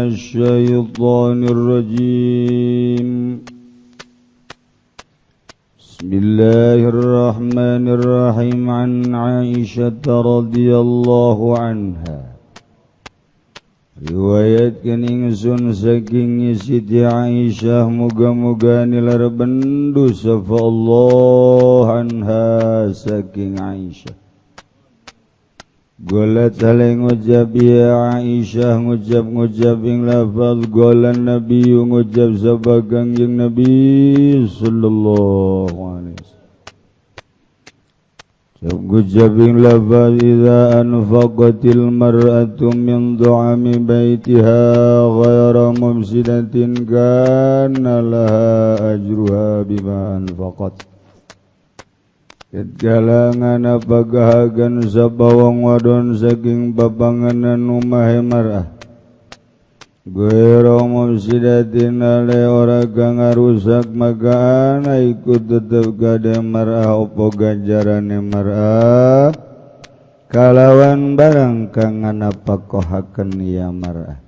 الشيطان الرجيم. بسم الله الرحمن الرحيم. عن عائشة رضي الله عنها riwayatkeun ingsun saking Siti Aisyah muga-muga nilar bendu sapa Allah anha saking Aisyah. Golat saling ngucap ya Aisyah ngucap-ngucap ing lafaz golan Nabi ngucap sapa Kangjeng Nabi sallallahu alaihi wasallam. Ngucap ing lafaz idza anfaqatil mar'atu min du'ami baitiha ghaira mufsidatin kana laha ajruha bima anfaqat. Kalangan pagahagan sapa wong wadon saking papanganan umahe marah ghaira mufsidatin ale ora kang ngarusak maka ana iku tetep gade marah apa ganjarane marah kalawan barang kang nganapakohaken ya marah.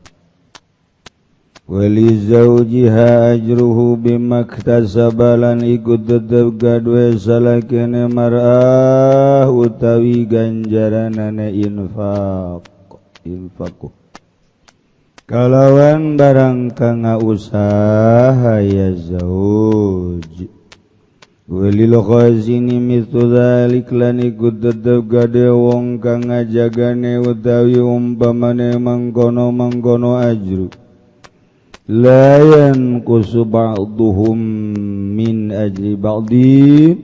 Wali zawjiha ajruhu bimaktasaba lan iku tetep gaduhe salakene mar'ah utawi ganjaranane infaq infaku kalawan barang kang usaha ya zauj. Walil khazini mithlu dzalik lan iku tetep gade wong kang ngajagane utawi umpamane mangkono-mangkono ajru la yanqusu ba'duhum min ajri ba'di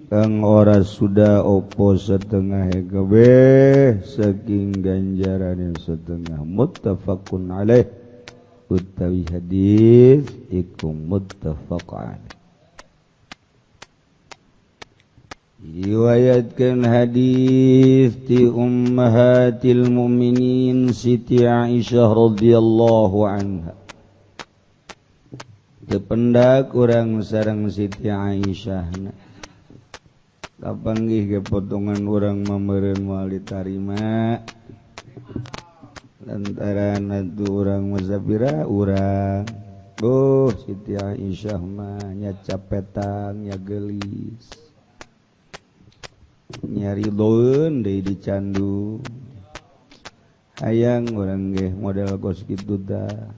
kang ora sudah opo setengah kabeh saking ganjarane setengah. Muttafaqun alaih utawi hadis iku muttafaq alaih. Riwayatkan hadis ti ummahatil mu'minin Siti Aisyah radhiyallahu anha. Tependak urang sareng Siti Aisyah kapanggih ge potongan urang mameureun moal ditarima lantaran atuh urang musafira urang. Oh Siti Aisyah mah nya capetang nya geulis nyari doeun deui dicandu hayang urang ge model kos kitu tah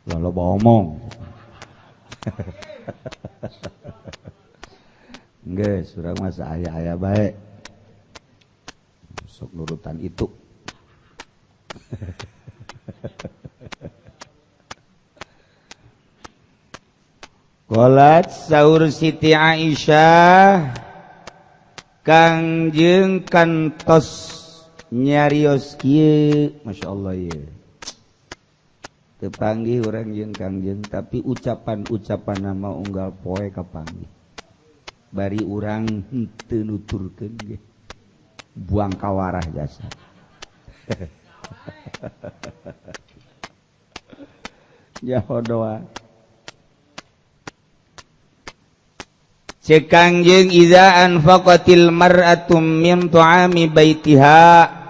loba omong. Geus urang mah aya-aya bae sok nurutan itu. Qalat saur Siti Aisyah Kangjeng kantos nyarios kieu masyaallah ieu tepanggih urang jeung Kangjeng tapi ucapan-ucapan nama unggal poe kapanggih bari urang henteu nuturkeun ge buang kawarah jasa. Jaho doa cek Kangjeng iza anfaqatil mar'atu min tu'ami baitiha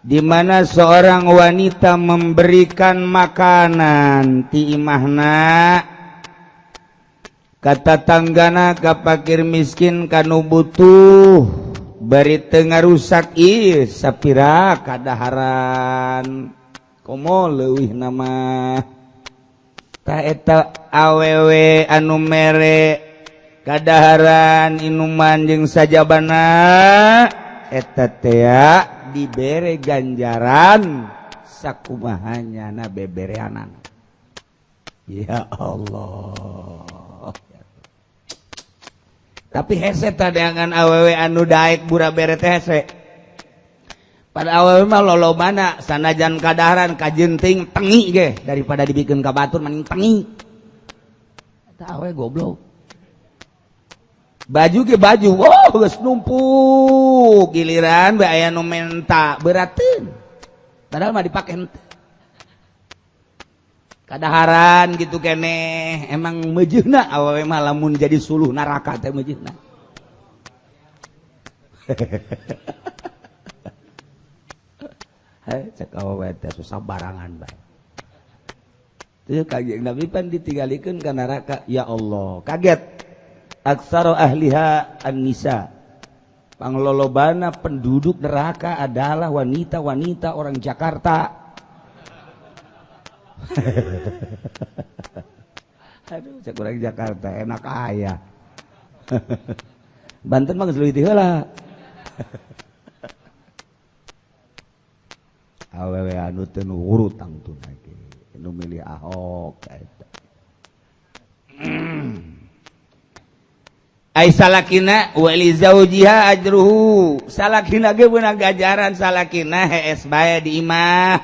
di mana seorang wanita memberikan makanan ti imahna kata tanggana ka fakir miskin kanu butuh bari teu ngarusak ieu sapira kadaharan komo leuwih nama ta eta awewe anu mere kadaharan inuman jeung sajabana eta tea dibere ganjaran sakumahanya na bebereanan. Ya Allah. Tapi hese tadangan awewe anu daek bura bere teh hese. Pada awewe mah lolobana sanajan kadaharan kajenting tengi ge daripada dibikeun ka batur mending tengi. Eta awewe goblok. Baju ge baju, oh geus numpuk giliran bae aya nu menta berateun. Padahal mah dipake henteu. Kadaharan gitu keneh, emang meujeuhna awewe mah lamun jadi suluh neraka teh meujeuhna. Heh cek awewe teh susah barangan bae. Teu Kanjeng Nabi pan ditinggalikeun ka neraka. Ya Allah, kaget. Aksaro ahliha an-nisa. Panglolobana penduduk neraka adalah wanita-wanita orang Jakarta. Aduh, cek orang Jakarta enak aya. Banten mah geus leuwih ti heula. Awewe anu teu nurut tangtuna ge, nu milih Ahok eta. Ai salakina wa li zaujiha ajruhu. Salakina ge beunang ganjaran salakina hees bae di imah.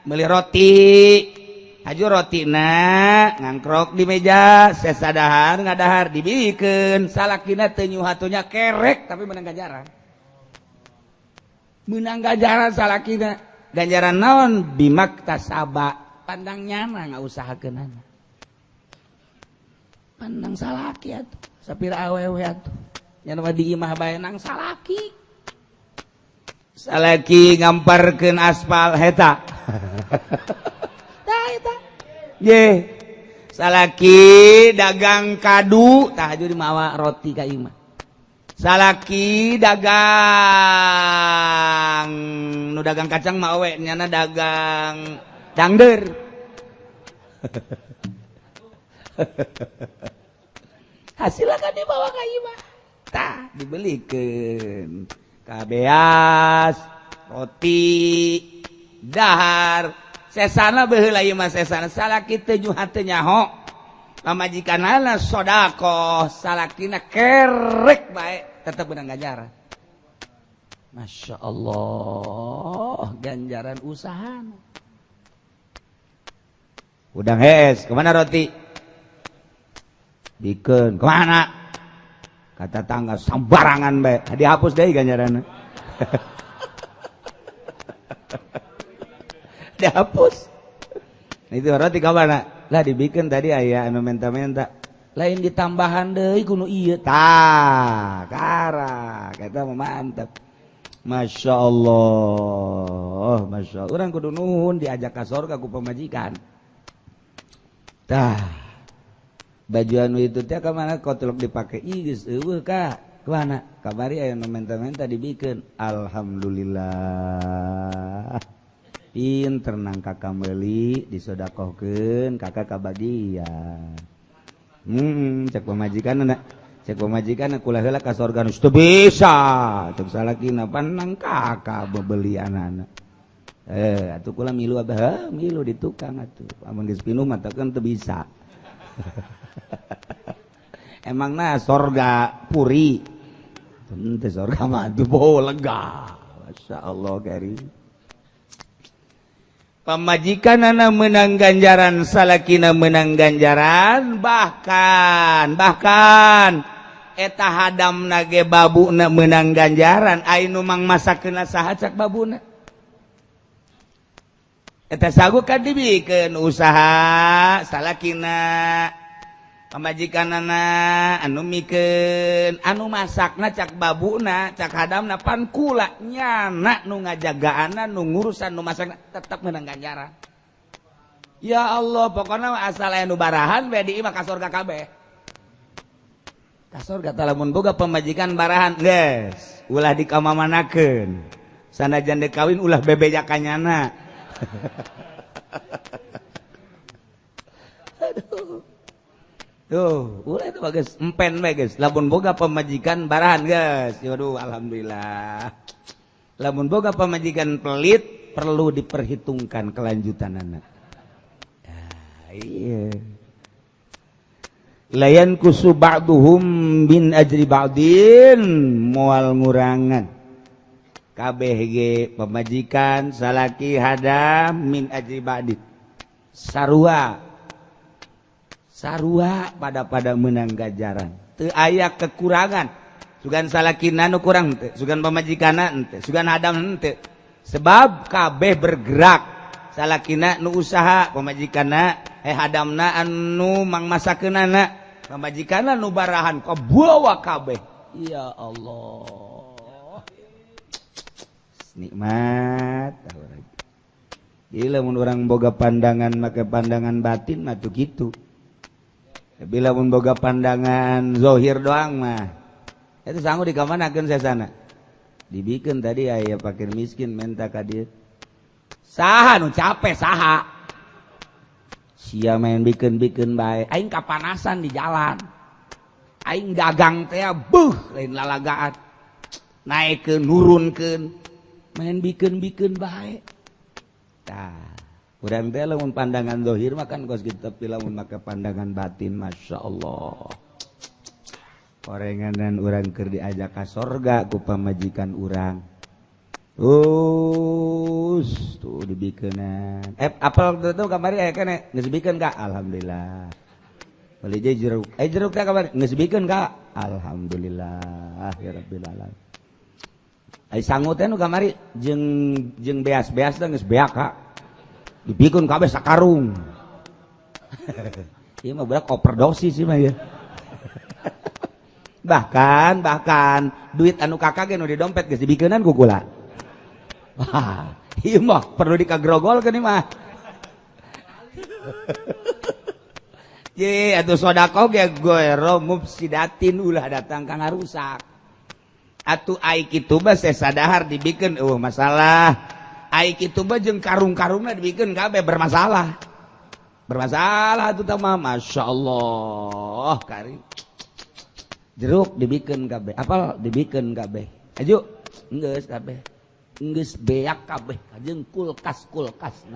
Meuli roti. Haju rotina ngangkrok di meja, sesadahar ngadahar dibikeun. Salakina teu nyuhatunya kerek tapi menang ganjaran. Menang ganjaran salakina. Ganjaran naon bimaktasaba. Pandang nyana ngausahakeunana. Pandang salaki atuh. Sapira awewe atuh. Nya mah di imah bae nang salaki. Salaki ngamparkeun aspal heta. Tah eta. Ye. Salaki dagang kadu tah haju dimawa roti ka imah. Salaki dagang nu dagang kacang mah awe nyana dagang dangder. Hasilnya kan dibawa ka imah. Tah dibelikeun kabeas, roti, dahar. Sesana baheula ieu mah sesana salaki teu nyuhat teu nyaho. Pamajikanana sedekah, salakina kerek bae tetep beunang ganjaran. Masya Allah, ganjaran usahana. Udang hees, kemana roti? Bikeun, kemana? Kata tangga sambarangan bae, dihapus deui ganjaranna. Dihapus. Itu roti ka mana? Lah dibikin tadi aya anu menta-menta. Lain ditambahan deui kudu ieu. Tah, kara, eta mah mantep. Masya Allah, Masya Allah. Urang kudu nuhun diajak ka sorga ku pamajikan. Tah. Baju anu itu teh ka mana kotlok dipake ih geus eueuh ka. Kemana? Kabari aya nu menta-menta dibikeun. Alhamdulillah. Pinter nang kakak meuli disodakohkeun kakak kabagian. Cek pamajikan cek pamajikan kula heula ka sorga nu teu bisa. Cek salakina pan nang kakak bebelianana. Atuh kula milu abah, milu di tukang atuh. Amun geus pinuh mah kan teu bisa. Emangna sorga puri. Teu sorga mah atuh boh lega. Masyaallah kari. Pamajikanana menang ganjaran, salakina menang ganjaran, bahkan eta hadamna ge babuna menang ganjaran. Ai nu mang masakeuna saha cak babuna. Eta sagu kan dibikeun usaha salakina pamajikanana anu mikeun anu masakna cak babuna cak hadamna pan kula nyana nu ngajagaana nu ngurusan nu masakna tetep menang ganjaran. Ya Allah, pokona asal aya nu barahan bae di imah ka sorga kabeh. Ka sorga tah lamun boga pamajikan barahan geus ulah dikamamanakeun. Sanajan deuk kawin ulah bebeja ka nyana. Aduh. Tuh, ulah itu bagus, empen bae geus. Lamun boga pamajikan barahan geus. Waduh, alhamdulillah. Lamun boga pamajikan pelit perlu diperhitungkan kelanjutanana. Ya, iya. Layan kusu ba'duhum bin ajri ba'din moal ngurangan. Kabeh ge pamajikan salaki hadam min ajri ba'din. Sarua sarua pada menang ganjaran. Teu aya kekurangan. Sugan salakina nu kurang teu, sugan pamajikanna henteu, sugan hadam henteu. Sebab kabeh bergerak. Salakina nu usaha, pamajikanna hadamna anu mangmasakeunana, pamajikanna nu barahan kabawa kabeh. Ya Allah. Nikmat urang. Gila mun urang boga pandangan make pandangan batin mah tuh kitu. Bila mun boga pandangan zohir doang mah itu sanggup dikamanakeun sesana. Dibikeun tadi aya fakir miskin menta ka dieu. Saha nu capek saha? Sia main bikeun-bikeun bae. Aing kapanasan di jalan. Aing dagang teh beuh lain lalagaan. Naikkeun nurunkeun. Main bikeun-bikeun bae. Tah, urang teh lamun pandangan zahir mah kan kos kitu, tapi lamun make pandangan batin masyaallah. Orenganan urang keur diajak ka sorga ku pamajikan urang. Us tuh dibikeunan. Apel tuh kamari aya keneh geus bikeun ka? Alhamdulillah. Beli jeruk. Jeruk teh kamari geus bikeun ka? Alhamdulillah ya rabbil alamin. Ai sangu teh nu kamari jeung jeung beas-beas teh geus beak ka. Dibikeun kabeh sakarung. Ieu mah budak overdosis sih mah ya. Bahkan duit anu kakak ge nu di dompet geus dibikeunan ku kula. Wah, ieu mah perlu dikagrogolkeun ieu mah. Ye, atuh sedekah ge goero mufsidatin ulah datang ka ngarusak. Atuh ai kitu mah sesadahar dibikeun eueuh masalah. Ai kitu mah jeung karung-karungna dibikeun kabeh bermasalah. Bermasalah atuh tah mah masyaallah karim. Jeruk dibikeun kabeh, apal dibikeun kabeh. Aju geus kabeh. Geus beak kabeh jeung kulkas-kulkasna.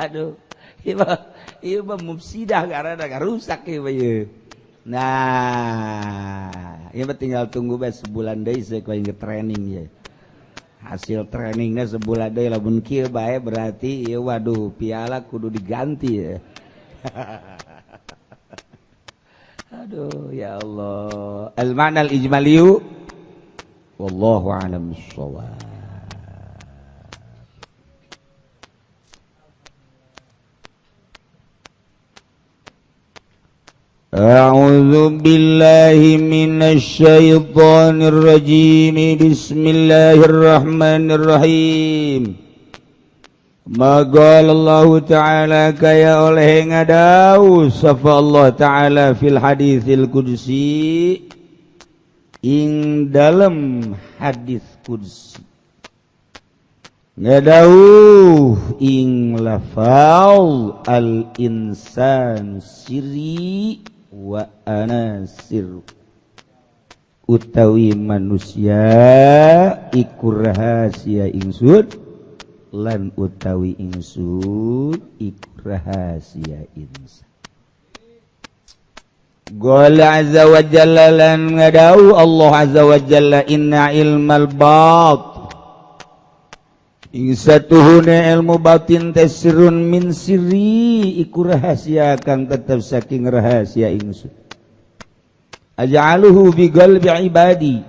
Aduh, ieu mah mufsidah karena rusak ieu mah ieu. Nah, ieu mah tinggal tunggu bae sebulan deui saya training ye. Hasil trainingnya sebulan deui lamun kieu bae berarti ieu waduh piala kudu diganti ya. Aduh ya Allah. Al-ma'na al-ijmaliyu wallahu a'lam bissawab. A'udzu billahi minasy syaithanir rajim. Bismillahirrahmanirrahim. Maqala Allah Ta'ala kaya oleh ngadau safa Allah Ta'ala fil haditsil qudsi ing dalam hadis qudsi ngadau ing lafal al insan sirri wa ana sirru utawi manusia iku rahasia ingsun lan utawi ingsun iku rahasia insan. Qala azza wa jalla lan ngadau Allah azza wa jalla inna ilmal bat ing satuhune ilmu batin teh sirrun min sirri iku rahasia kang tetep saking rahasia ingsun. Aj'aluhu bi qalbi ibadi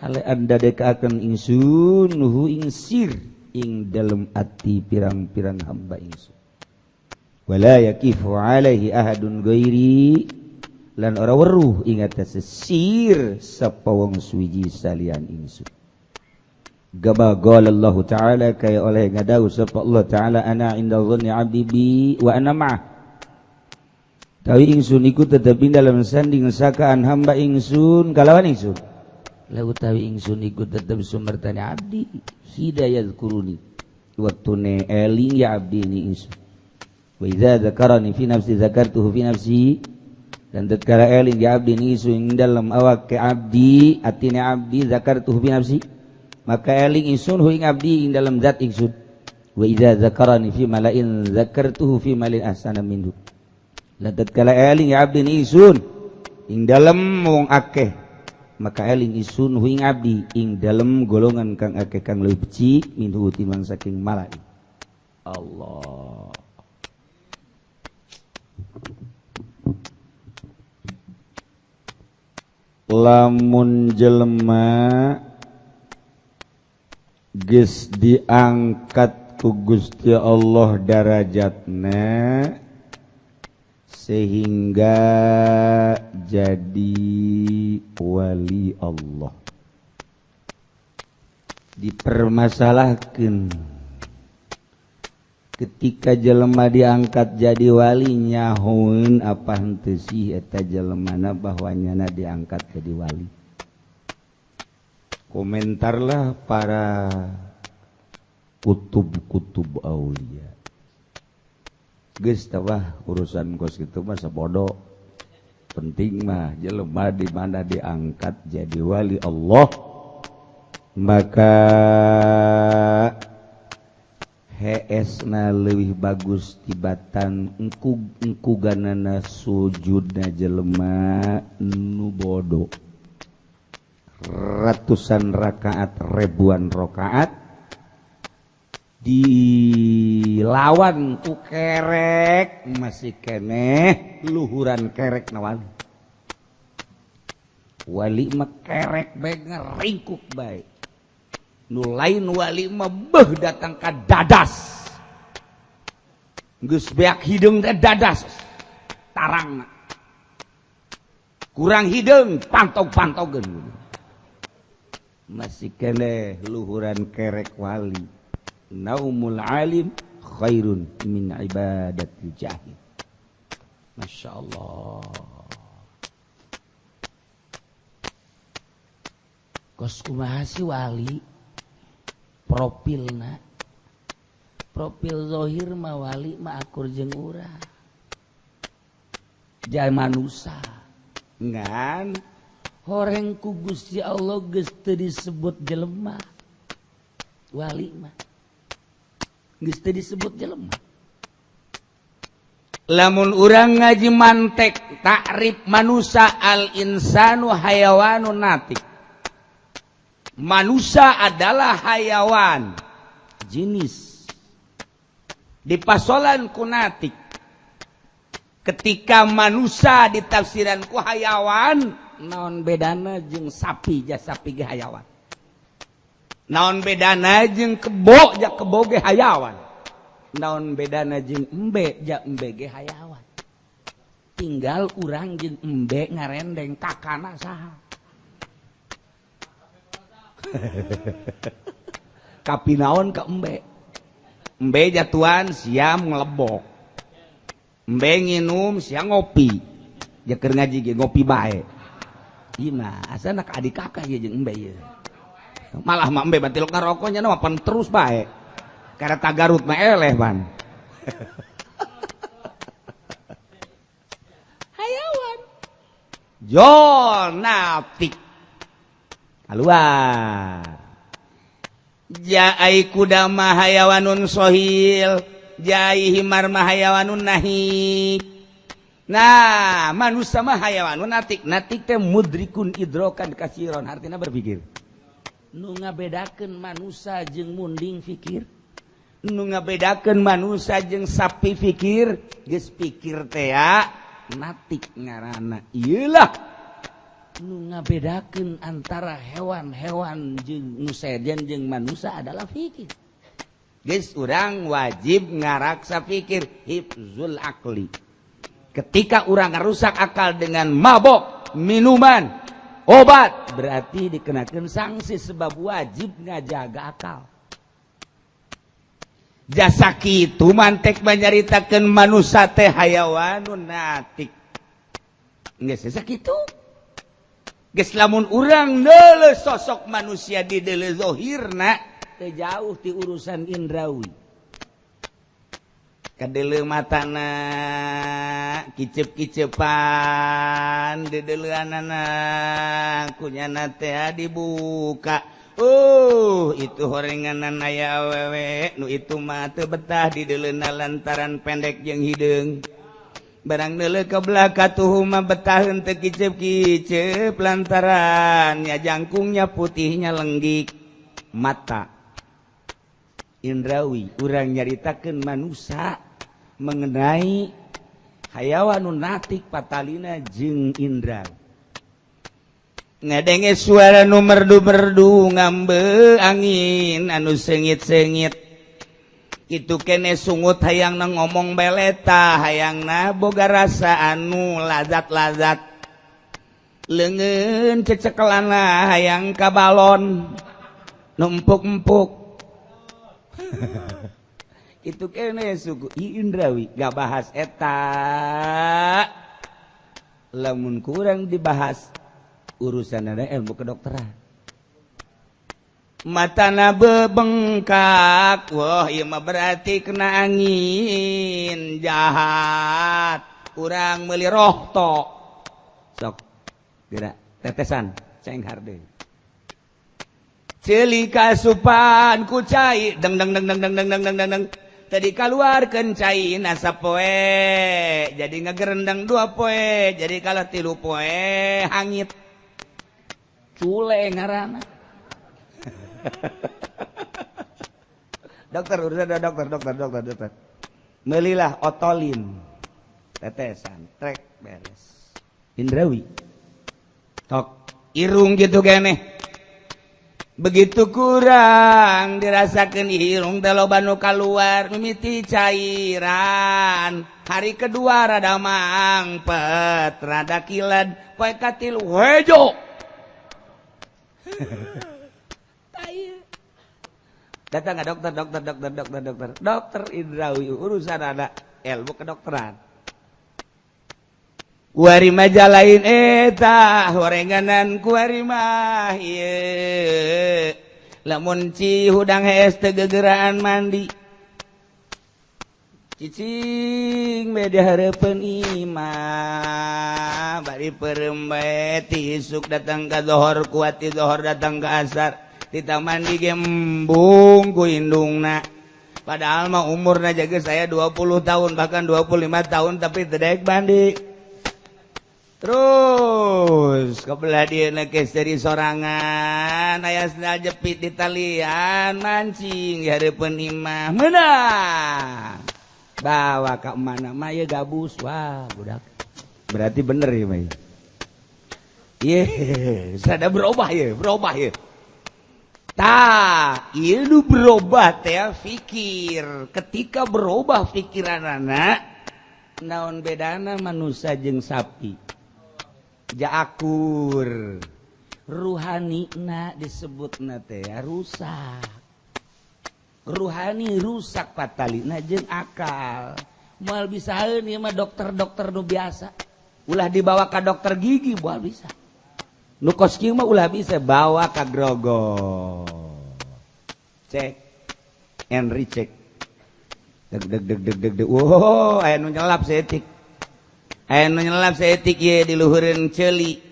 hale andadekaken ingsun hu ing sir ing dalem ati pirang-pirang hamba ingsun. Wala yakifu alaihi ahadun ghairi lan ora weruh ing atase sir sapa wong suwiji salian ingsun. Gama qala Allah Ta'ala kaya oleh ngadau sapa Allah Ta'ala ana inda dhanni 'abdi bi wa ana ma'ah. Tawi ingsun iku tetep ing dalem sanding sakaan hamba ingsun kalawan ingsun. La utawi ingsun iku tetep sumertane abdi hidayat kuruni waktune eling ya abdi ni ingsun. Wa idza dzakarani fi nafsi dzakartuhu fi nafsi dan tatkala eling ya abdi ni ingsun ing dalem awak ke abdi atine abdi dzakartuhu fi nafsi maka eling ingsun hu ing abdi ing dalem zat ingsun. Wa idza dzakarani fi mala'in dzakartuhu fi malin ahsana minhu lan tatkala eling ya abdi ni ingsun ing dalem wong akeh maka eling isun hu ing abdi ing dalem golongan kang akeh kang leuwih becik minhu timbang saking malaikat. Allah. Lamun jelema geus diangkat ku Gusti Allah darajatna sehingga jadi wali Allah. Dipermasalahkan ketika jelema diangkat jadi wali nyahoeun apa henteu sih eta jelemana bahwa nyana diangkat jadi wali. Komentarlah para kutub-kutub aulia. Geus tah urusan kos kitu mah sabodo. Penting mah jelema di mana diangkat jadi wali Allah maka heesna leuwih bagus tibatan engkug-engkuganana sujudna jelema nu bodoh. Ratusan rakaat, ribuan rakaat dilawan ku kerek masih keneh luhuran kerek na wali. Wali mah kerek bae ngeringkuk bae. Nu lain wali mah beuh datang ka dadas. Geus beak hideung teh dadas tarangna. Kurang hideung pantog-pantogeun. Masih keneh luhuran kerek wali. Naumul alim khairun min ibadatil jahil. Masya Allah. Kos kumaha si wali profilna, profil zohir mah wali mah akur jeung urang jai manusa ngan horeng ku Gusti Allah geus teu disebut jelema. Wali mah geus teu disebut jelema. Lamun urang ngaji mantek takrif manusa al insanu hayawanun natik. Manusia adalah hayawan jenis dipasolan ku natik. Ketika manusia ditafsiran ku hayawan, naon bedana jeung sapi ja sapi ge hayawan. Naon bedana jeung kebo ja kebo ge hayawan. Naon bedana jeung embe ja embe ge hayawan. Tinggal urang jeung embe ngarendeng kakana saha. Kapinaon ke embe. Embe jatuhan siam ngelebok. Embe nginum siang ngopi. Ja keur ngaji ge ngopi bae. Ieu mah asana ka adik kakak ieu jeung embe ieu. Malah mah embe batilok ngarokok nya mah pan terus bae. Kareta Garut mah eleh pan. Hayawan. Jonapik. Keluar. Jai kuda mah hayawanun sohil, jai himar mah hayawanun nahik. Nah, manusia mah hayawanun natik. Natik teh mudrikun idrokan kasiron, artinya berpikir. Nu ngabedakeun manusia jeung munding fikir. Nu ngabedakeun manusia jeung sapi fikir, geus pikir teh ya natik ngaranna. Ieulah nu ngabedakeun antara hewan-hewan jeung nu sejen jeung manusia adalah fikir. Geus urang wajib ngaraksa fikir, hifzul akli. Ketika urang ngarusak akal dengan mabok, minuman, obat, berarti dikenakeun sanksi sebab wajib ngajaga akal. Jasa kitu mantek manyaritakeun manusia teh hayawanun natik. Geus sakitu. Geus lamun urang neuleuh sosok manusia di deuleuh zahirna teu jauh ti urusan indrawi. Kadeuleuh matana kicep-kicepan, deudeuleunana kunyana teh dibuka. Itu horenganan aya awewe nu itu mah teu betah di deuleuna lantaran pendek jeung hideung. Barang deuleu ke belaka tuh mah betaheun teu kicep-kicep lantaran nya jangkungnya putihnya lenggik mata. Indrawi urang nyaritakeun manusia mengenai hayawanun natik patalina jeung indra. Ngadenge suara nu merdu-merdu ngambe angin anu sengit-sengit. Itu kene sungut hayangna ngomong beleta, hayangna boga rasa anu lazat-lazat. Leungeun cecekelana hayang ka balon. Numpuk-empuk. Itu kene suku Indrawi gak bahas eta. Lamun kurang dibahas urusan ada ilmu kedokteran. Matana bebengkak, wah ieu mah berarti kena angin jahat. Kurang meuli rohto. Sok geura tetesan cenghar deui. Ceuli kasupan ku cai deng deng deng deng deng deng deng deng deng. Tadi kaluarkeun cai sapoe, jadi ngagerendang 2 poe, jadi kalah 3 poe hangit. Cule ngaranna. Dokter urusan dokter dokter dokter dokter. Melilah otolin. Tetesan, trek beres. Indrawi. Tok irung gitu keneh. Begitu kurang dirasakan irung teh loba nu kaluar mimiti cairan. Hari kedua rada mangpet, rada kilad, poe katilu hejo. Datang ke dokter, dokter, dokter, dokter, dokter, dokter Indrawi urusan ada ilmu kedokteran. Kuari mah lain eta horenganan kuari mah ieu. Lamun ci hudang hees teu gegeraan mandi. Cicing we di hareupeun imah bari peureum bae ti isuk datang ka zohor kuat ti zohor datang ka asar. Tita mandi ge embung ku indungna. Padahal mah umurna jaga saya 20 tahun bahkan 25 tahun tapi teu daek mandi. Terus kebelah dia nekes dari sorangan aya sendal jepit di talian mancing di hareupeun imah meunang. Bawa ka mana mah ieu gabus wah budak. Berarti bener ya mah. Ye, sada berubah ya, berubah ya. Tah, ieu nu berubah teh fikir. Ketika berubah pikiranana, naon bedana manusia jeung sapi? Jaakur. Ruhanina disebutna teh rusak. Ruhani rusak patalina jeung akal. Moal bisaeun ieu mah dokter-dokter nu biasa. Ulah dibawa ka dokter gigi moal bisa. Nu kos kieu mah ulah bisa bawa ka grogol. Cek and recheck. Deg deg deg deg deg deg. Wow, aya nu nyelap saeutik. Aya nu nyelap saeutik ieu diluhureun ceuli.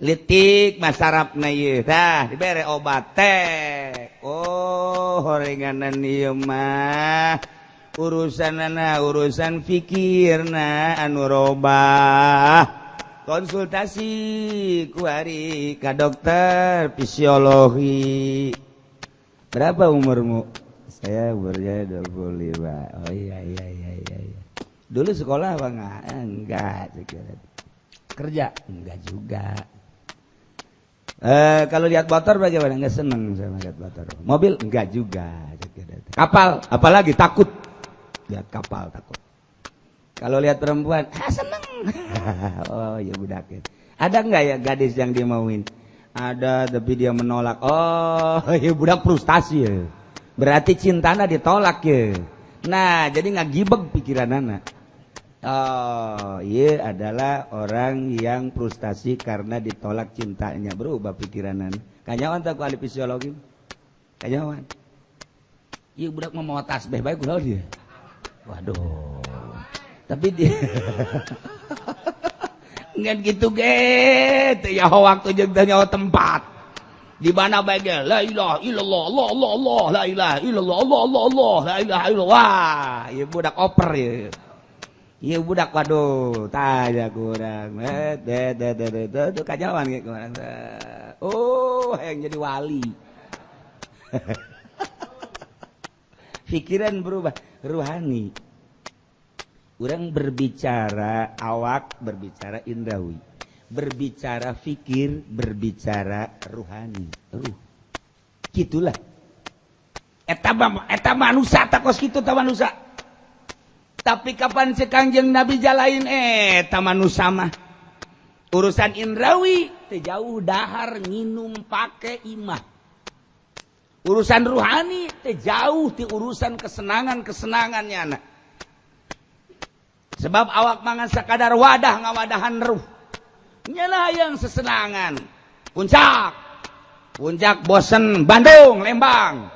Litik masarapna ieu. Tah, dibere obat teh. Oh, horenganan ieu mah. Urusanana urusan fikirna anu robah. Konsultasi kuari ka dokter fisiologi. Berapa umurmu? Saya umurnya 25. Oh iya iya iya iya. Dulu sekolah apa enggak? Enggak. Kerja? Enggak juga. Kalau lihat motor bagaimana? Enggak seneng sama lihat motor. Mobil? Enggak juga. Kapal? Apalagi takut. Lihat kapal takut. Kalau lihat perempuan, ah seneng. Oh ya budak. Ada enggak ya gadis yang dimauin? Ada, tapi dia menolak. Oh ya budak frustasi ya. Berarti cintana ditolak ya. Nah, jadi ngagibeg pikiran anak. Oh, iya adalah orang yang frustasi karena ditolak cintanya, berubah pikiran anak. Kanyawan tak ahli fisiologi? Kanyawan. Iya budak mau mawa tasbih baik ulah dia. Waduh. Tapi dia ngan gitu ge teu nyaho waktu jeung teu nyaho tempat. Di mana bae ge la ilaha illallah Allah Allah Allah la ilaha illallah Allah Allah Allah la ilaha illallah. Ieu budak oper ieu. Ieu budak waduh tanya kurang. De de de de de kajawan ge kurang. Oh, yang jadi wali. Pikiran berubah, ruhani. Orang berbicara awak, berbicara indrawi, berbicara fikir, berbicara ruhani. Ruh. Gitulah. Eta manusia tak kos kitu ta manusia. Tapi kapan si Kangjeng Nabi jalain eta manusia mah. Urusan indrawi teu jauh dahar nginum pake imah. Urusan ruhani teh jauh ti urusan kesenangan-kesenangannya anak. Sebab awak mangan sakadar wadah ngawadahan ruh. Nyana yang sesenangan. Puncak. Puncak bosen Bandung, Lembang.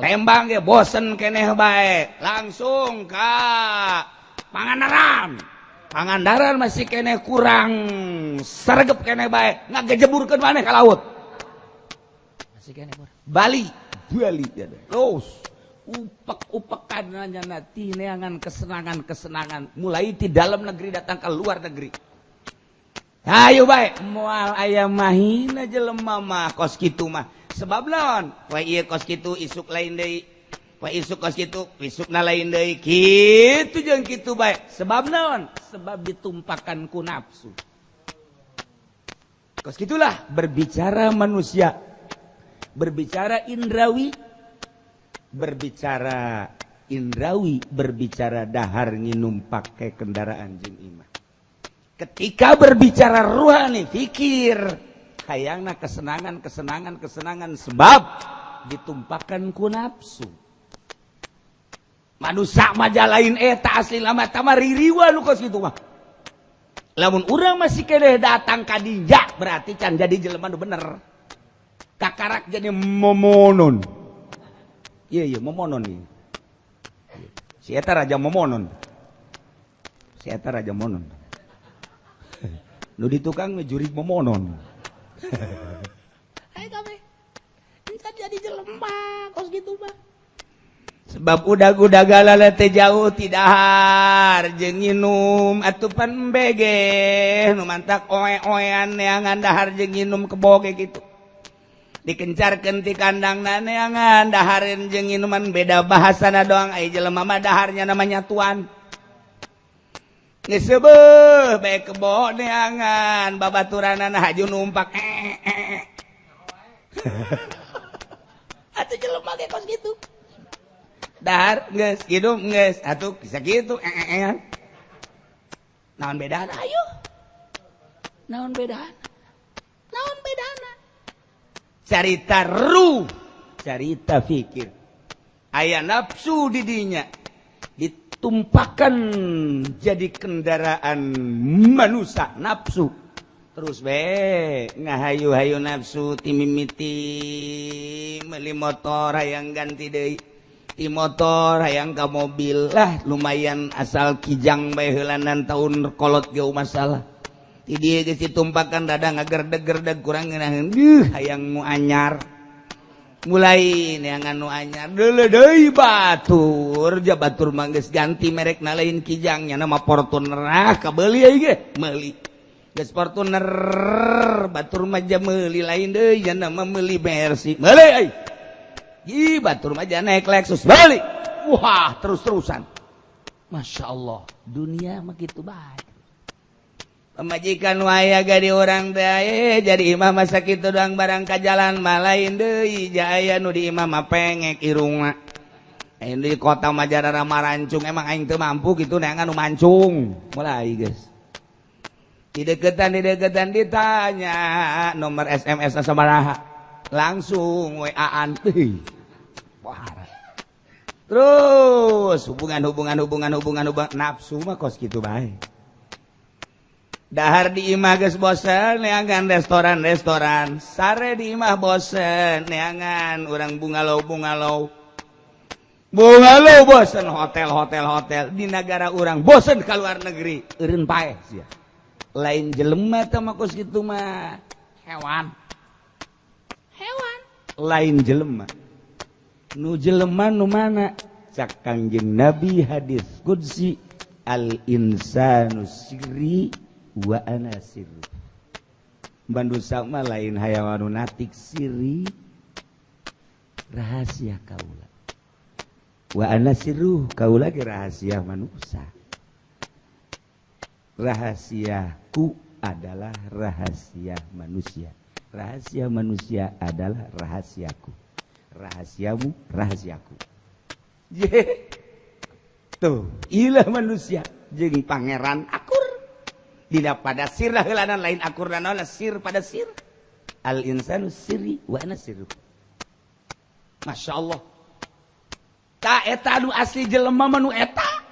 Lembang ge bosen keneh bae. Langsung ka Pangandaran. Pangandaran masih keneh kurang sergep keneh bae. Ngagejeburkeun maneh ka laut. Masih keneh Bali, Bali ya. Terus upek-upekan nanya neangan kesenangan-kesenangan mulai di dalam negeri datang ke luar negeri. Ayo bae, moal aya mahina jelema mah kos kitu mah. Sebab naon? Poe ieu kos kitu isuk lain deui. Poe isuk kos kitu, isukna lain deui. Kitu jeung kitu bae. Sebab naon? Sebab ditumpakan ku nafsu. Kos kitulah berbicara manusia. Berbicara indrawi, berbicara indrawi, berbicara dahar nginum pakai kendaraan jeung imah. Ketika berbicara ruhani, fikir, hayangna kesenangan, kesenangan, kesenangan sebab ditumpakan ku nafsu. Manusia mah lain eta asli lama tamaririwa lu kos kitu mah. Lamun urang masih keneh datang ka dinya berarti can jadi jelema nu bener. Kakarak jadi momonon. Iya iya momonon nih. Si eta raja momonon. Si eta raja monon. Nu di tukang jurig momonon. Hai kabeh. Bisa jadi jelema kos gitu mah. Sebab udah-udah galala teh jauh tidak jeung nginum atupan bege nu mantak oe-oean neangan dahar jeung nginum keboge gitu. Dikencarkeun ti kandang neangan dahareun jeung minuman beda bahasana doang ai jelema mah daharnya namanya tuan. Geus seubeuh bae kebo neangan babaturanana haju numpak. Atuh jelema ge kos kitu. Dahar geus hidup geus atuh bisa kitu Naon bedana ayo? Naon bedana? Naon bedana? Carita ruh, carita fikir. Aya nafsu didinya ditumpakan jadi kendaraan manusia nafsu. Terus be ngahayu-hayu nafsu timimiti meuli motor hayang ganti deui. Ti motor hayang ka mobil lah lumayan asal kijang bae heulanan tahun kolot ge masalah. Ti dieu geus ditumpakan rada ngagerdeg-gerdeg kurang ngeunaheun deuh hayang nu anyar. Mulai neangan nu anyar deuleu deui batur ja batur mah geus ganti merekna lain kijangnya nama Fortuner ah kabeuli euy ge meuli. Geus Fortuner batur mah ja meuli lain deui nya nama meuli Mercy meuli euy. Ih batur mah ja naik Lexus meuli. Wah terus-terusan. Masya Allah dunia mah kitu bae. Pemajikan waya gadi orang teh jadi imah masa kitu doang barang ka jalan mah lain deui jaya nu di imah mah pengek irungna. Aya di kota mah jarara marancung emang aing teu mampu kitu neangan nu mancung. Mulai geus. Dideketan ditanya nomor SMS na sabaraha. Langsung WA-an. Wah. Terus hubungan nafsu mah kos kitu bae. Dahar di imah geus bosen neangan restoran-restoran, sare di imah bosen neangan urang bungalow bosen hotel di negara urang bosen ka luar negeri eureun paeh sia. Lain jelema teh mah kos kitu mah hewan. Hewan lain jelema. Nu jelema nu mana? Cak Kangjeng Nabi hadis qudsi al insanu sirri wa ana sirru. Manusia mah lain hayawan natik siri rahasia kaula. Wa ana sirru kaula ge rahasia manusia. Rahasiaku adalah rahasia manusia. Rahasia manusia adalah rahasiaku. Rahasiamu rahasiaku. Ye. Tuh, ilah manusia jeung pangeran akur. Tidak pada sir lah heulanan lain akur dan naon sir pada sir. Al insanu sirri wa ana sirru. Masya Allah. Ta eta nu asli jelema mah nu eta.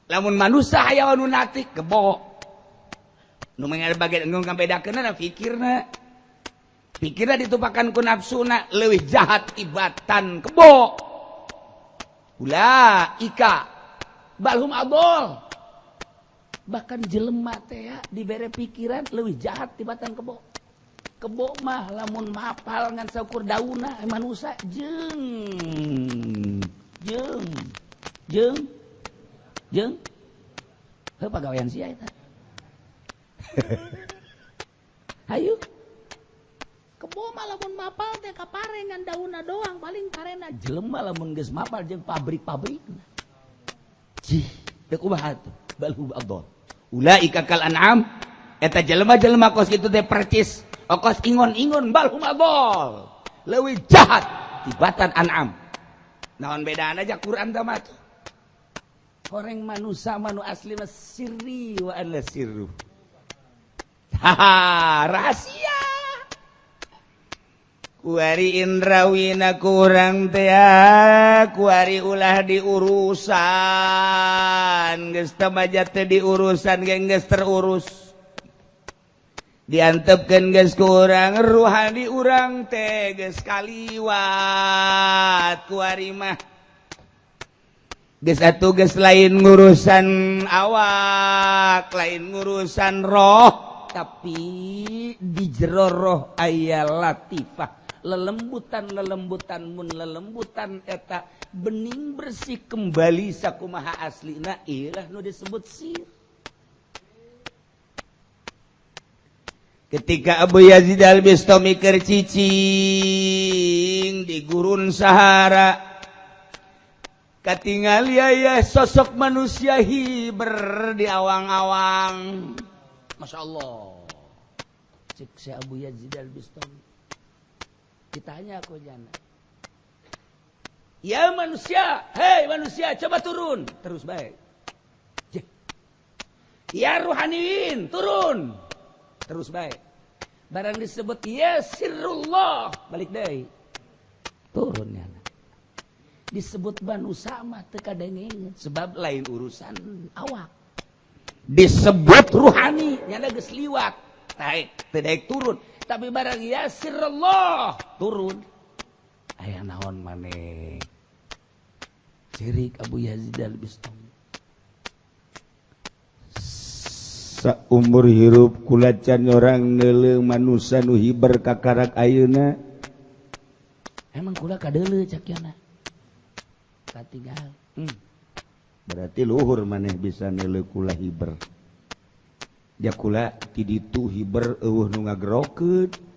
Lamun manusia hayawan nu natik kebo. Nu bagian enggeung ngabedakeunna pikirna. Pikirna ditupakan ku nafsuna leuwih jahat ibatan kebo. Ulaika balhum adol. Bahkan jelema teh ya dibere pikiran leuwih jahat tibatan kebo. Kebo mah lamun mapal ngan saukur dauna manusia jeung jeung jeung jeung heuh pagawean sia eta. Hayu kebo mah lamun mapal teh kapare ngan dauna doang paling karena jelema lamun geus mapal jeung pabrik-pabrikna. Cih, teu kumaha tuh balhum adol. Ulaika kal an'am eta jelema-jelema kos kitu teh percis okos ingon-ingon balhum adol. Leuwih jahat tibatan an'am. Naon bedana aja Quran teh mah tuh. Horeng manusia manu asli mah sirri wa alla sirru. Haha, rahasia. Kuari indrawina kurang teh kuari ulah diurusan. Geus teh maja teh diurusan ge geus terurus. Diantepkeun geus ku urang ruhani urang teh geus kaliwat kuari mah. Geus atuh geus lain ngurusan awak, lain ngurusan roh, tapi di jero roh aya latifah. Lelembutan-lelembutan mun lelembutan eta bening bersih kembali sakumaha aslina ilah nu disebut sir. Ketika Abu Yazid Al-Bistami keur cicing di gurun Sahara, katingal ya sosok manusia hiber di awang-awang. Masya Allah. Cek si Abu Yazid Al-Bistami. Ditanya aku jana. Ya manusia, hei manusia, coba turun. Terus baik. Ya ruhaniin, turun. Terus baik. Barang disebut ya sirrullah, balik deui. Turun ya. Disebut banu sama teu kadengeun sebab lain urusan awak. Disebut ruhani nyana geus liwat. Taek teu daek turun, tapi barang ya sirrullah turun. Aya naon maneh? Cerik Abu Yazid Al-Bistami. Saumur hirup kula can orang neuleuh manusia nu hiber kakarak ayeuna. Emang kula kadeuleu cak yana. Katinggal. Berarti luhur maneh bisa neuleuh kula hiber. Ja kula ti ditu hiber eueuh nu ngagerokeun.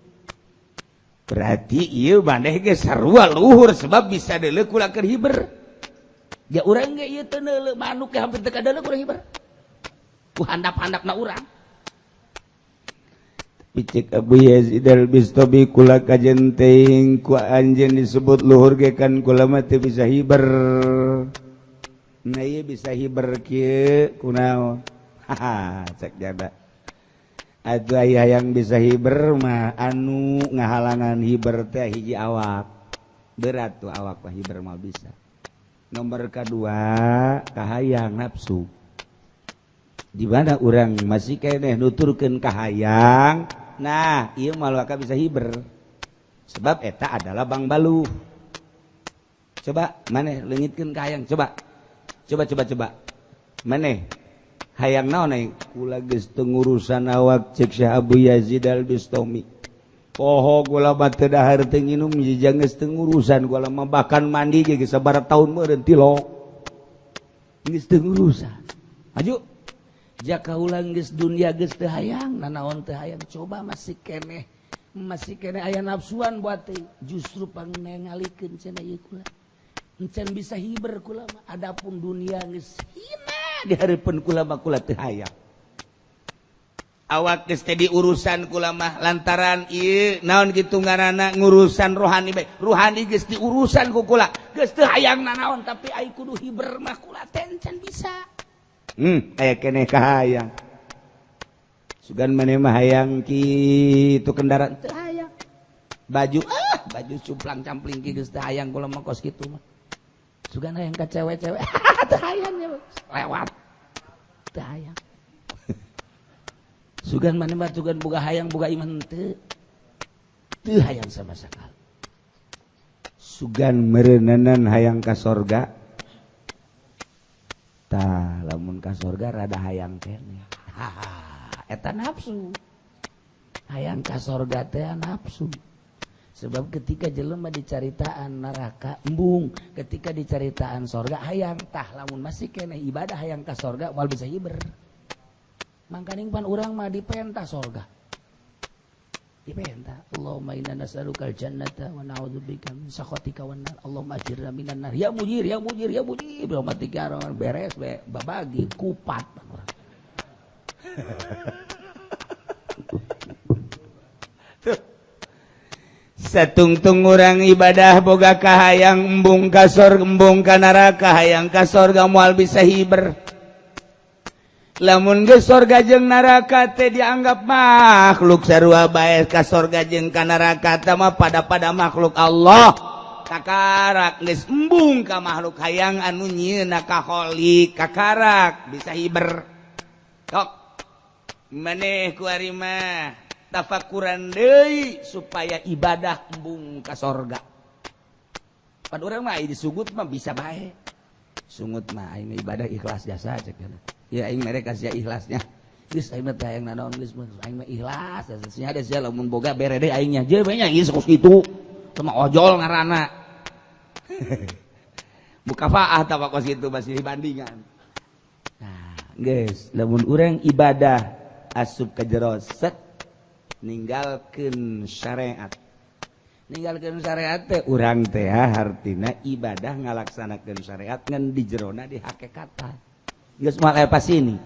Berarti ieu maneh ge sarua luhur sebab bisa neuleuh kula keur hiber. Ja urang ge ieu teu neuleuh manuk ge hampir teu kadeuleuh kurang hiber. Ku handap-handapna urang. Picik Abu Yazid Al-Bistami kula kajen teuing ku anjeun disebut luhur ge kan kula mah teu bisa hiber. Nah ieu bisa hiber kieu kunaon? Haha, cek jaba. Atuh aya yang bisa hiber mah anu ngahalangan hiber teh hiji awak. Berat tuh awak mah hiber mah bisa. Nomor kedua kahayang nafsu. Di mana urang masih keneh nuturkeun kahayang, nah ieu mah maka bisa hiber. Sebab eta adalah bang balu. Coba maneh leungitkeun kahayang, coba. Coba coba coba. Maneh hayang naon ai kula geus teu ngurusan awak cek Syekh Abu Yazid Al-Bistami. Poho kula mah teu dahar teu nginum jijang geus teu ngurusan kula mah bahkan mandi ge geus sabaraha taun meureun tilok. Geus teu ngurusan. Maju. Jaka ulang geus dunia geus teu hayang nanaon teu hayang coba masih keneh aya nafsuan buat teh justru pangnengalikeun cenah ieu kula encan bisa hiber kula mah adapun dunia geus hina di hareupeun kula mah kula teu hayang Awak geus teh diurusan kula mah lantaran ieu naon kitu ngaranna ngurusan rohani bae ruhani geus diurusan ku kula geus teu hayang nanaon tapi ai kudu hiber mah kula teh encan bisa. Aya keneh kahayang. Sugan maneh mah hayang kitu kendaraan teu hayang. Baju ah Baju cuplang campling ki geus teu hayang kula mah kos kitu mah. Sugan hayang ka cewek-cewek. Teu hayang ya. Lewat. Teu hayang. Sugan maneh mah sugan boga hayang boga iman teu. Teu hayang sama sekali. Sugan meureunanan hayang ka sorga. Tah lamun ka sorga rada hayang keneh. Eta nafsu. Hayang ka sorga teh nafsu. Sebab ketika jelema dicaritaan neraka embung, ketika dicaritaan sorga hayang. Tah lamun masih keneh ibadah hayang ka sorga moal bisa hiber. Mangkaning pan urang mah dipenta sorga. Dipenta. Allahumma inna nas'alukal jannata wa na'udzubika min sakhatika wan nar. Allahumma ajirna minan nar. Ya mujir, ya mujir, ya mujir. Rahmatika beres be babagi kupat urang. Satungtung urang ibadah boga kahayang embung ka sorga embung ka neraka hayang ka sorga moal bisa hiber. Lamun geus sorga jeung neraka teh dianggap makhluk sarua bae ka sorga jeung ka neraka teh mah pada-pada makhluk Allah. Kakarak geus embung ka makhluk hayang anu nyieunna ka Khalik kakarak bisa hiber. Tok maneh ku ari mah tafakuran deui supaya ibadah embung ka sorga. Pan urang mah disugut mah bisa bae. Sungut mah aing ibadah ikhlas jasa cek. Ya aing mere ka sia ikhlasnya. Geus aing mah teh hayang nanaon geus aing mah ikhlas. Sia ada sia lamun boga bere deui aingnya. Jeung bae nya ieu kos kitu. Sama ojol ngaranna. Mukafaah tah kos kitu masih dibandingan. Nah, geus lamun urang ibadah asup ka jero set ninggalkeun syariat. Ninggalkeun syariat teh urang teh hartina ibadah ngalaksanakeun syariat ngan di jerona di hakekatan. Geus moal aya pasini.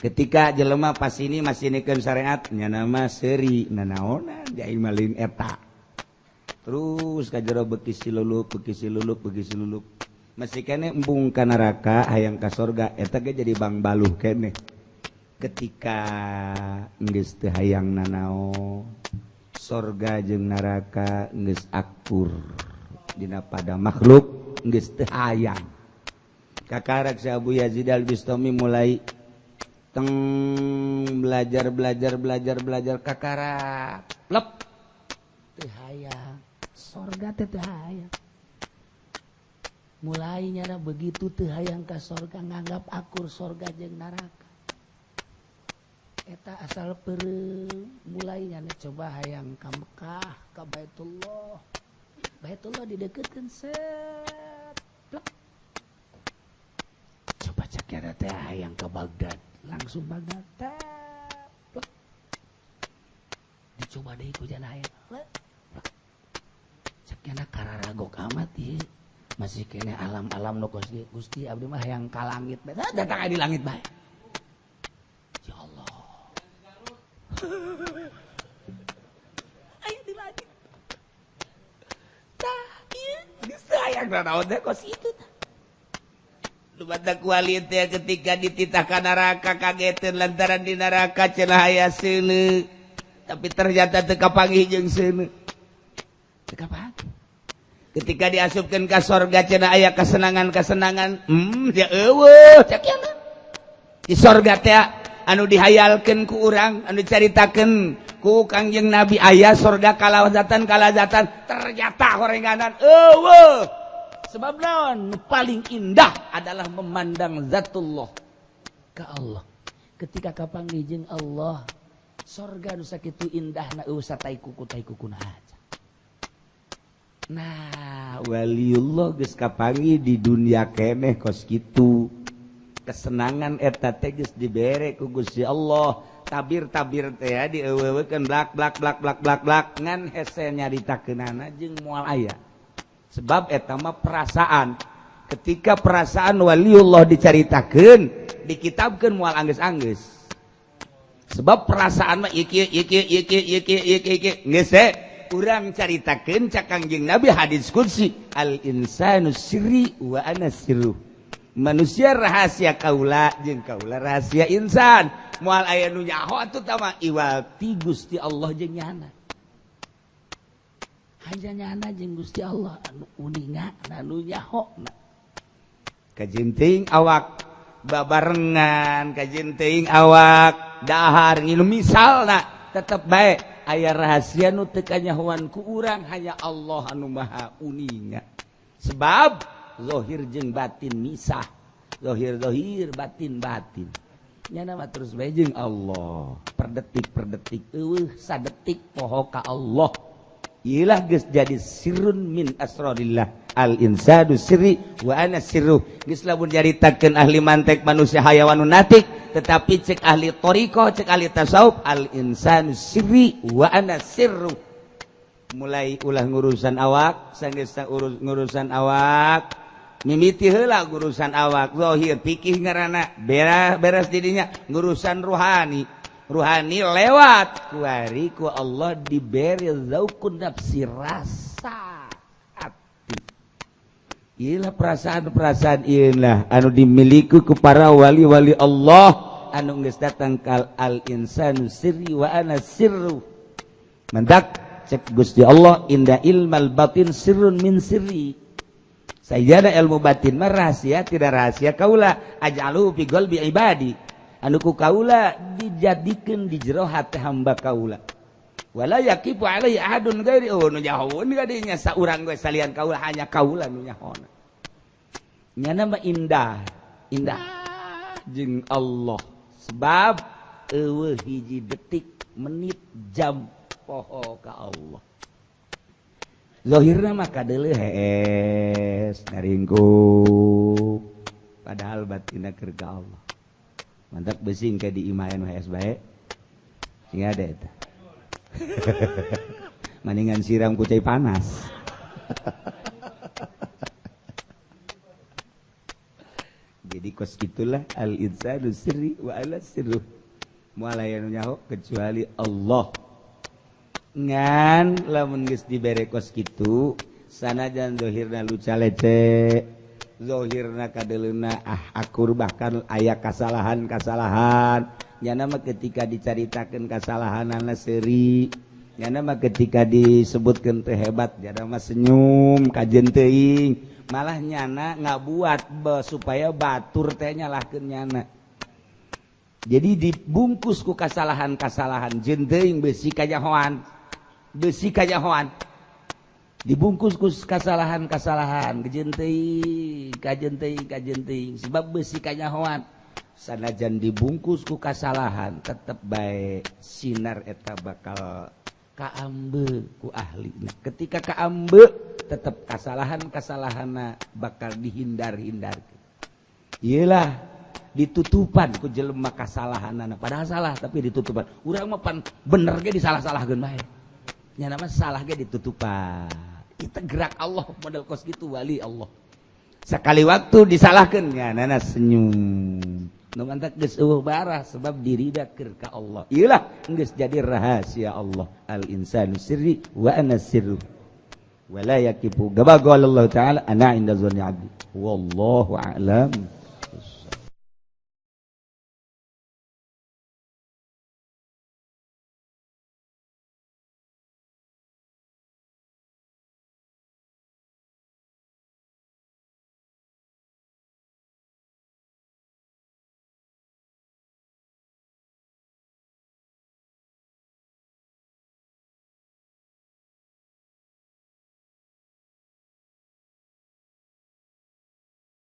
Ketika jelema pasini masinikeun syariat nya mah seuri nanaonan aing mah lain eta. Terus ka jero beuki silulup beuki silulup beuki silulup. Masih keneh embung ka neraka hayang ka sorga eta ge jadi bangbaluh keneh. Ketika geus teu hayang nanaon sorga jeung neraka geus akur dina pada makhluk geus teu hayang. Kakarak si Abu Yazid Al-Bistami mulai teng belajar belajar belajar belajar kakarak lep teu hayang sorga teh teu hayang. Mulai nyana begitu teu hayang ka sorga nganggap akur sorga jeung neraka. Eta asal peureum mulai nyana coba hayang ka Mekah ka Baitullah. Baitullah dideukeutkeun set plek. Coba cek nyana teh hayang ka Baghdad, langsung Baghdad teh plek. Dicoba deui ku jana hayang. Plek. Cek nyana kararagok amat ieu. Masih keneh alam-alam nu kos kieu. Gusti abdi mah hayang ka langit bae. Datang di langit bae. Ya Allah. Ayo di langit. Tah, ieu geus hayang nanaon teh kos kitu tah. Lubata kuali teh ketika dititah ka neraka kageteun lantaran di neraka cenah aya seuneu. Tapi ternyata teu kapanggih jeung seuneu. Teu kapanggih. Ketika diasupkeun ka sorga cenah aya kesenangan-kesenangan, dia eueuh cek nya. Di sorga teh anu dihayalkeun ku urang, anu dicaritakeun ku Kangjeng Nabi aya sorga kalazatan ternyata horenganan eueuh. Sebab naon paling indah adalah memandang zatullah ka Allah. Ketika kapanggih jeung Allah, sorga nu sakitu indahna eueuh satai kuku tai kukuna aja. Nah, waliullah geus kapanggih di dunia keneh kos kitu. Kesenangan eta teh geus dibere ku Gusti Allah. Tabir-tabir teh dieuweukeun blak blak blak blak blak blak ngan hese nyaritakeunana jeung moal aya. Sebab eta mah perasaan. Ketika perasaan waliullah dicaritakeun, dikitabkeun moal anggeus-anggeus. Sebab perasaan mah ieu kieu ieu kieu ieu kieu ieu kieu ieu kieu geus urang caritakeun cak Kangjeng Nabi hadis qudsi, al insanu sirri wa ana sirru. Manusia rahasia kaula jeung kaula rahasia insan. Moal aya nu nyaho atuh tah mah iwal ti Gusti Allah jeung nyana. Hanya nyana jeung Gusti Allah anu uninga anu nyaho. Kajeun teuing awak babarengan, kajeun teuing awak dahar nginum misalna tetep bae aya rahasia nu teu kanyahoan ku urang, hanya Allah anu maha uninga. Sebab zahir jeung batin misah, zahir zahir batin batin. Nyana mah terus bae jeung Allah per detik per detik, eueuh sadetik poho ka Allah. Ilah geus jadi sirrun min asrarillah. Al insanu sirri wa ana sirruh. Geus lamun nyaritakeun ahli mantek manusia hayawanun natik, tetapi cek ahli thariqah, cek ahli tasawuf, al insanu sirri wa ana sirruh. Mulai ulah ngurusan awak, sanggeus urus ngurusan awak, mimiti heula ngurusan awak, zahir pikih ngaranna, beres didinya ngurusan ruhani. Ruhani lewat kuari ku Allah diberi zauqun nafsi, rasa hati. Iyalah perasaan-perasaan iyalah anu dimiliki ku para wali-wali Allah anu geus datang kal al insanu sirri wa ana sirru. Mendak cek Gusti Allah inda ilmal batin sirrun min sirri. Sajana ilmu batin mah rahasia tidak rahasia kaula aj'alu fi qalbi ibadi. Anu ku kaula dijadikeun di jero hati hamba kaula. Wala yaqifu alaihi ahadun ghairi, oh nu nyahoeun ka dinya saurang ge salian kaula, hanya kaula nu nyahona. Nyana mah indah, indah jeung Allah. Sebab eueuh hiji detik, menit, jam poho ka Allah. Zahirna mah kadeuleuh hees ngaringkuk, padahal batinna keur ka Allah. Mantap besing ke di imayan hees bae. Sing ada eta. Maningan siram ku cai panas. Jadi kos gitulah al insanu sirri wa ala sirruh. Moal aya nu nyaho kecuali Allah. Ngan lamun geus dibere kos kitu sanajan zahirna luca lece, zahirna kadeleuna ah akur, bahkan aya kasalahan-kasalahan. Nyana mah ketika dicaritakeun kasalahanana seuri, nyana mah ketika disebutkeun teh hebat, nyana mah senyum kajeun teuing, malah nyana ngabuat supaya batur teh nyalahkeun nyana. Jadi dibungkus ku kasalahan-kasalahan jeung teuing besi kanyahoan, besi kanyahoan. Dibungkus ku kasalahan-kasalahan kajeun teuing, kajeun teuing, kajeun teuing, sebab besi kanyahoan. Sanajan dibungkus ku kasalahan tetep bae sinar eta bakal kaambe ku ahlina. Ketika kaambe tetep kasalahan-kasalahanna bakal dihindar-hindarkeun. Iyalah ditutupan ku jelema kasalahanana, padahal salah tapi ditutupan. Urang mah pan bener ge disalah-salahkeun bae. Nya mah salah ge ditutupan. Kita gerak Allah model kos gitu wali Allah. Sekali waktu disalahkeun nya nana senyum. Nu mantak geus eueuh barah sebab dirida keur ka Allah. Iyalah geus jadi rahasia Allah. Al insanu sirri wa ana sirru. Wala yakifu gabagol Allah taala ana inda zanni abdi. Wallahu a'lam.